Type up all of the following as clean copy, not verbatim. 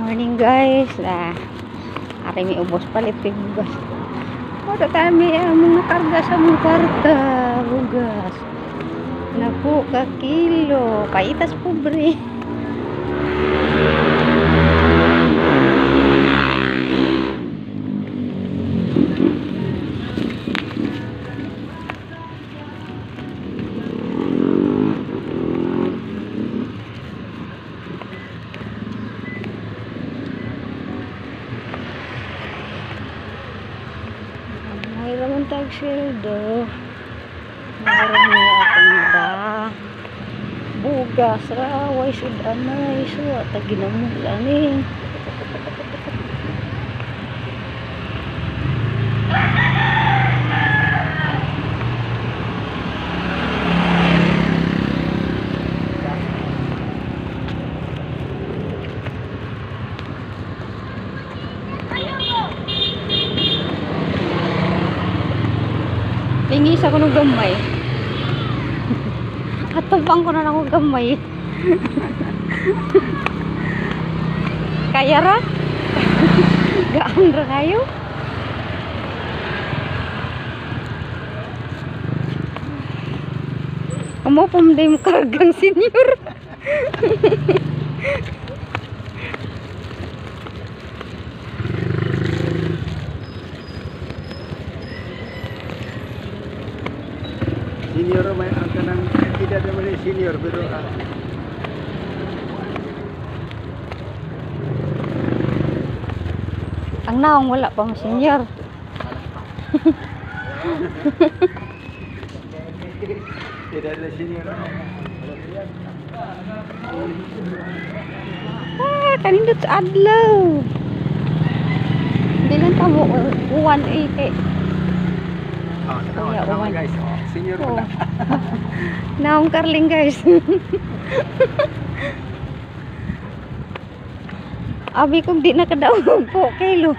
Morning, guys. Ah, ari mi ubos palit kay bugas. Wala tayo may mga karga sa mong kwarta. Bugas. Naku, ka kilo. Paitas pobre. May raman tag sweldo. Meron niya atong da. Bugas ra, way sud anay, so ta ginamula ni. Lingis ako ng gamay. Atubang ko na lang ako gamay. Kaya ra? Gaan ra kayo? Umupom day mo kargang senior. Senior may ang kanang edad naman ni senior pero ang naong wala pa mo senior. Edad na senior. Ah, kanindot sa adlaw. Hindi lang tamo uwan eh kay. Oh, Kuya, tanawa, uwan. guys. Oh, senior Oh. pa na. Naong karling, guys. Abi kung di nakadaog po kilo.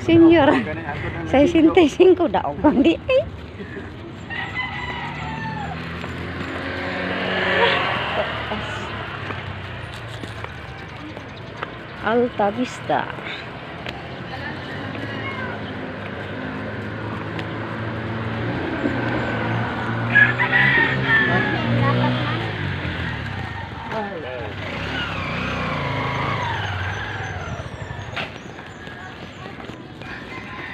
Senior. Gani, ako na Sa 65 daog kung di ay. Alta Vista.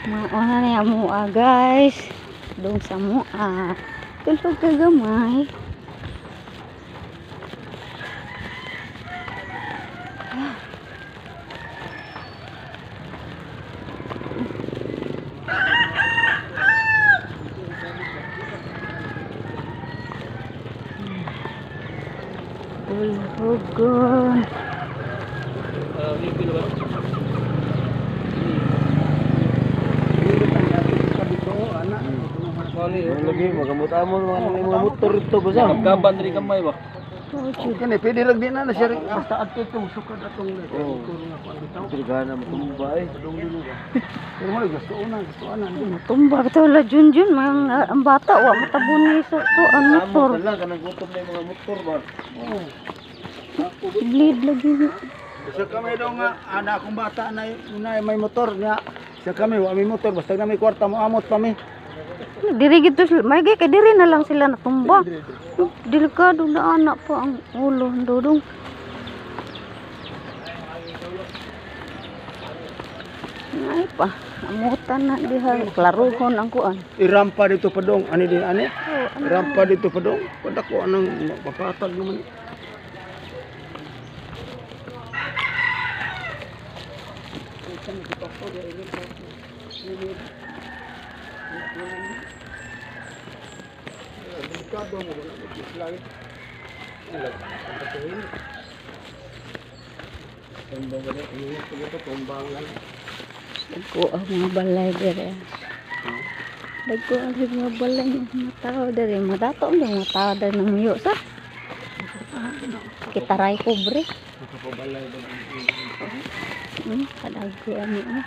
Mauna na yung mua, guys. Doon sa mua. Tulog ka gamay. Tulog. Lagi magamot-amot mga mga motor ito ba sa? Kaban diri kamay ba? Oh, jud. Kani pwede lang din na siya basta adto itong sukad atong Oh. oh. Diri na matumba eh. Pero mo gusto una, gusto ana. Tumba bitaw la Junjun mga ang bata wa matabuni sa ko ang motor. Amot na lang kanang gutom na yung mga motor ba. Oh. Bleed lagi. Isa kami daw nga ana akong bata na una may motor niya. Isa kami wa may motor basta na may kwarta mo amot pa mi. Diri gito sila, may kay diri na lang sila natumba. Delikado na anak pa ang ulo ang dudong. Ay pa, amutan na diha klaruhon ang kuan. Irampa dito pa dong ani din ani. Oh, ano? Irampa dito pa dong. Padako anang mapatag naman. Delikado mo wala mo langit. Tumbang ba na? Ito, tumbang lang. Dagko ang mga balay diri. Dagko ang mga balay ng mga tao diri. Madato ang mga tao diri ng muyo sa. Kitaray pobre. Nakapabalay ba? Kadagko ani ah.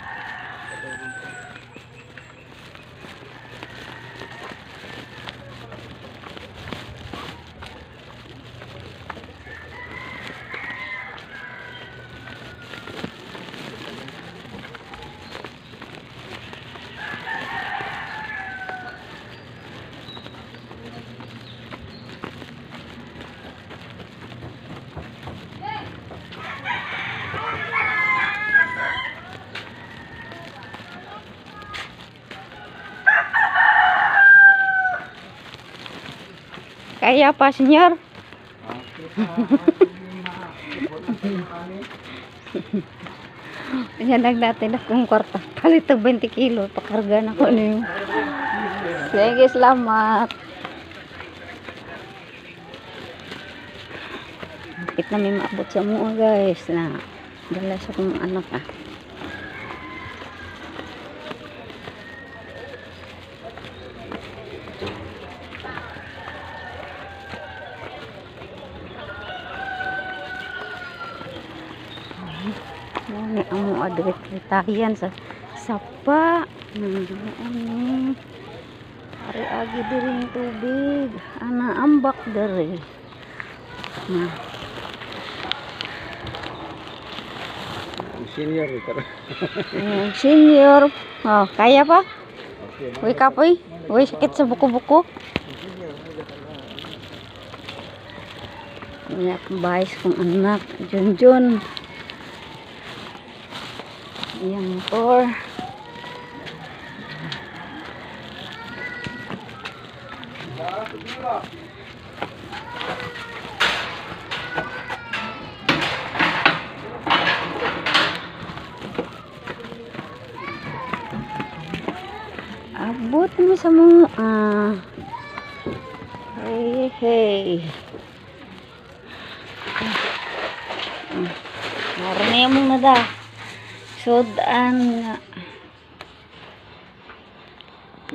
Kaya pa, senyor? Yan natin akong kwarta. Palit og 20 kilo. Pakarga na ko niyo. Sige, salamat. Kapit na may maabot sa mua, guys, na dala sa kong anak ah. Muna ang mua diretayan sa sapa. Ano? Ari agi diri ng tubig. Ana ambak diri. Na. Senior ito. Ayan, senior. Oh, kaya pa? Uy, kapoy. Uy, sakit sa buko-buko. May akong bahis kong anak. Jun-jun. Iyang motor. Abot mo sa mga hey, hey. Meron na yung mga da. Sudan nga.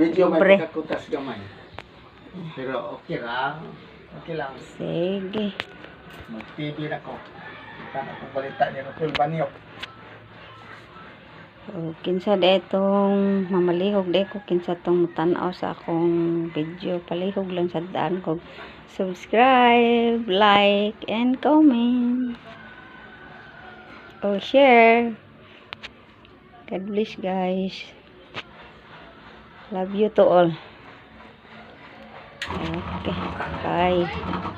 Medyo may Libre. pagkakutas gamay. Pero okay ra. Okay lang. Sige. Mag-TV na ko. Kita na akong balita ni Rafael Baniok. So, kinsa de itong mamalihog de ko, kinsa tong mutanaw sa akong video, palihog lang sa daan ko. Subscribe, like, and comment. O share. God bless, guys. Love you to all. Okay. Bye.